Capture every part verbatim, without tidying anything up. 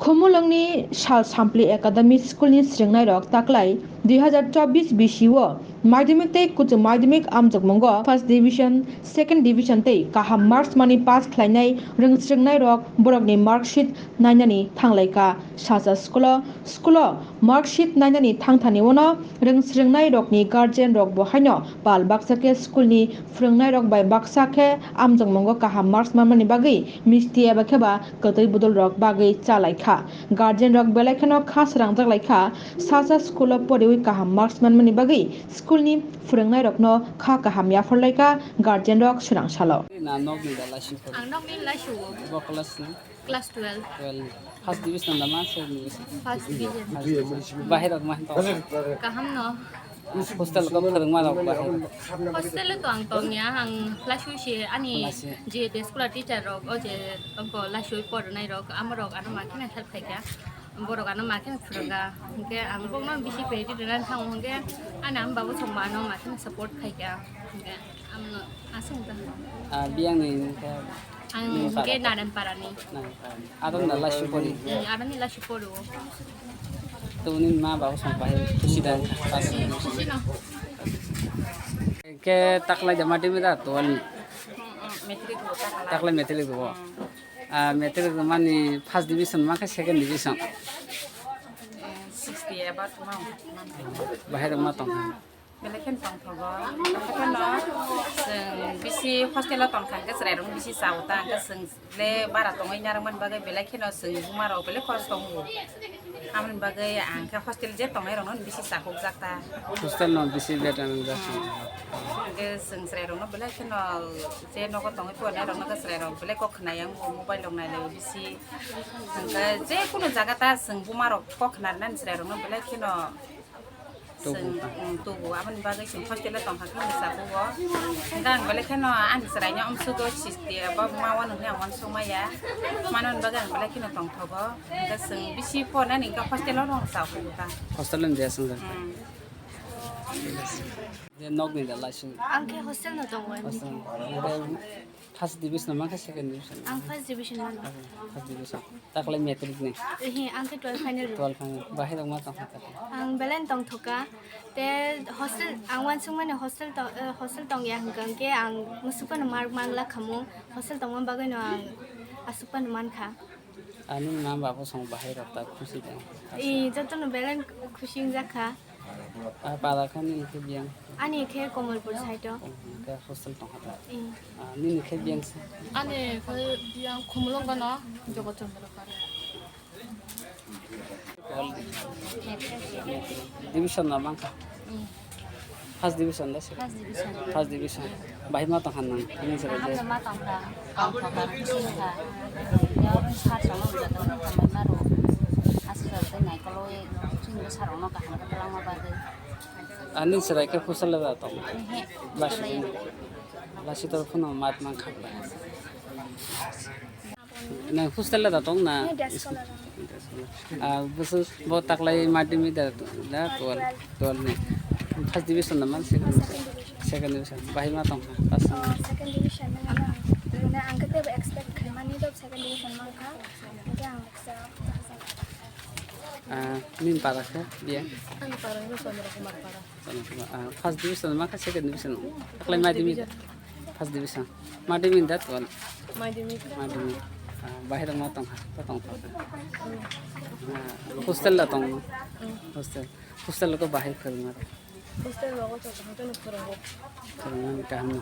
Khumulwngni Sal Sampli Academy School ni swrwngnairok taklai dui hazar chobbish bisi o Madhyamik tei Uccha Madhyamik amjokmungo first division, second division tei kaham marks mani pass khlainai rwngswrwngnairok borokni marksheet nainani thanglaikha. Salsa school o, school o marksheet nainani thangthani uano rwngswrwngnairokni guardian rokbo haino pal baksa khe school ni phwrwngnairok bai baksa khe amjokmungo kaham marks manmani bagwi misti eba khe ba kwtwi budulrok bagwi chalaikha. Guardian rok belai kheno kha srangjak laikha, salsa school o poriwi kaham marks manmani bagwi school ni phwrwngnairokno kha kaham yapharlaikha guardian rok swrang salo. Na nokni da laising phuru? Ang nokni laisio. Bo class ni? Class twelve. Twelve. First division da ma, second division? First division. First division. Bahai rok ma to? Kaham no. Hostel ko phwrwngma rok bahai rok? Hostel o to ang tongya, ang laisio se ani Laisio. Je de school teacher rok, o je ko laisio pornai rok, amorok ano ma kheno help khaikha. Borok ano ma kheno phwrwngkha. Hwnkhe ang bokno bisi credit rwna thang hwnkhe ani ang babu song ma ano ma kheno support khaikha. Hwnkhe ang aswk ta. Ah, biyang ni hwnkhe Ang nini hwnkhe para? Narenparani. Narenparani. Aro na laisio pori? Hmm, aroni laisio poro. To nini ma babu song bahai khusi da? Khusi no. Ke taklai jama dimi da to ani? Hmm, hmm, matric bo taklai. Taklai matric bo. Hmm. Ah, matric mani first division ma khe second division? Eh, sixty about ma. Bahai rok ma tong? Belai kheno tongthogo. Haikhe no chwng bisi hostel o tongkha, hwnkhe chwrairokno bisi cha-o ta, hwnkhe chwng le bara tongwi narwkmani bagwi belai kheno chwng buma rok belai khoroksa tongo. Aboni bagwi ang khe hostel je tongnairokno bisi chakukjak ta. Hostel no bisi better wngjak. Hmm. Hwnkhe chwng chwrairokno belai kheno je nogo tongwi phuarnairokno khe chwrairok belai kok khna yang bo mobile rok nailai bisi. Hwnkhe je kunu jaga ta chwng buma rok kok khna rwnani chwrairokno belai kheno Tubu. Chwng, um, tubu. Aboni bagwi chwng hostel o tongkha khe bwsa kugo. Hwnkhe ang belai kheno ani chwraino amsugwi sisti abo ma uanw hwnwi ang uansuk maya. Manani bagwi ang belai kheno tongthogo. Hwnkhe chwng bisi pornani hwnkhe hostel o rwng cha kugo ta. Hostel o dia swngjak? Hmm. Je nokni da laising? Ang khe hostel no tongo. Hostel. Hwnkhe first division ma khe second division? Ang first division mano. First division. Taklai matric ni? Ehe, ang khe twelve final rw. Twelve final. Bahai rok ma tong kha taklai? Ang belai tong thoka. Te hostel, ang uansuk mani hostel to, eh, hostel tong ya hwnkha hwnkhe ang musuk no mark mang la khamu. Hostel tongma bagwi no ang asuk phano man kha. Ani ma babu song bahai rok ta khusi da? Eh, joto no belai khusi wng jak kha. Ah, para khe nini khe biyang? Ani khe Komolpur side o. Komolpur, hostel tong kha ta? Eh. Ah, nini khe biyang se? Ani khe biyang Khumulwng gano Jogot Chandra Kare. Division no mang kha? Hmm. First division da se? First division. First division. Bahai ma tong kha nang? Nini se Kaham de? Ma tong kha. Tongthok kha, khusi wngkha. Yang sir rokno jotono hambai maro. Aswk rok tei naikolwi chini bwsarokno kaham khe twlangma bagwi. Ani chwrai khe hostel da tong? Ehe, Lasi, hostel o. Lasi tor phano mat man kha. Nang hostel da tong na? Ehe, day school o. Ah, bwswk bo taklai madhyamik da, da twelve, twelve ni. First division da man, second division? Second division. Bahai ma tong kha, pass wng? Oh, second division wng kha. Mane ang khe teibo expect khaimani do second division man kha. Hwnkhe ang kisa Ah, nini para khe biyang? Ani para wngkha Chandra Kumar para. Chandra Kumar, ah, first division ma khe second division? Taklai madhyamik? First division. Madhyamik da twelve? Madhyamik. Madhyamik. Ah, bahai rok ma tong kha, ta tong kha. Ah, hostel da tong? Hmm. Hostel. Hostel ko bahai phwrwngma rok? Hostel rogo to kaham khe no phwrwngo. Phwrwngmani kaham no.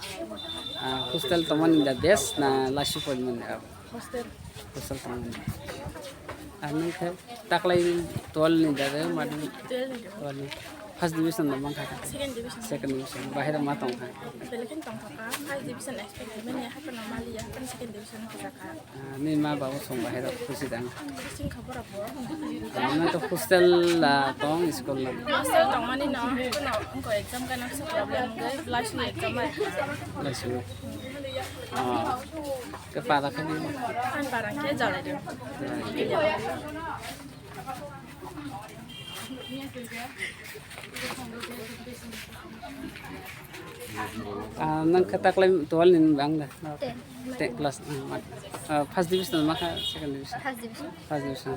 Ah, hostel tongmani da best na lasi porimani abo? Hostel. Hostel tongmani. Ah, nang khe taklai twelve ni da re madhyamik? Twelve ni. Twelve ni. First division no man kha? Second division. Second division. Bahai rok ma tong kha? Belai khe tong kha. First division expect khaimani, haphano maliya, haphano second division no kha. Ah, nini ma babu song bahai rok khusi dang? Khusi wngkha borok bo. Ah, nang to hostel la tong, school la? Hostel tongmani no, kuno wngkha exam gana kisa problem wngwi, last ni exam bai. Last ni. Ah, ke para khe ni? Ang para khe Jalaidung. Jalaidung. Ah, nang khe taklai twelve ni bang da? Ten. Ten class, ah, ma-, ah, first division ma kha, second division? First division. First division.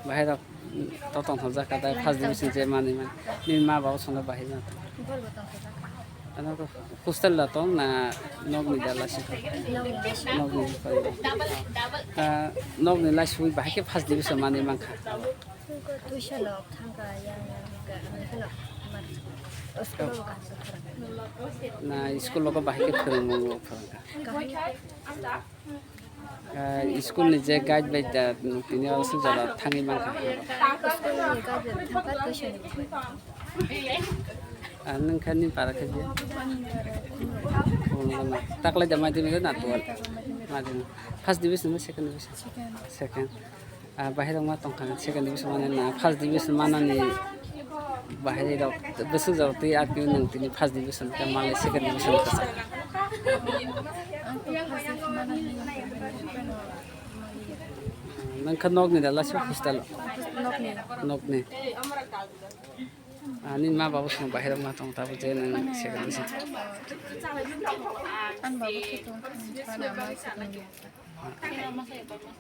Bahai rok, mm, to tong thok jak kha da, first division je mani man. Ni ma baba songno bahai na. Borbo tong thok jak kha. Ano ko hostel da tong na, nok ni da lasi ko? Nok ni lasi. Nok ni ko. Ah, nok ni lasi hui bahai khe first division mani man kha. Tuition rok thangka yang yang ka, ano kheno, mar, school rok kaham se phwrwng. Na school rok bahai khe phwrwng, phwrwng kha. Kaham. Ah, school ni je guide bai da, tini o sung jora thangwi man kha. School ni guide bai thangka, tuition ni bai. Ah, nung kha ni para khe je? Taklai da madhyamik na twelve? Madhyamik. First division na second division? Second. Ah, bahai rok ma tong kha, second division mani na, first division manani bahai rok bwswk jora twi, ar khe nung tini first division khe mali second division khe sa. Ang to first division manani. Nang kha nok ni da lasi hostel? Nok ni. Nok ni. Ani ma baba song bahai rok ma tong, tabuk je nang second division. Ani baba khe tong kha, ani ama khe tong kha.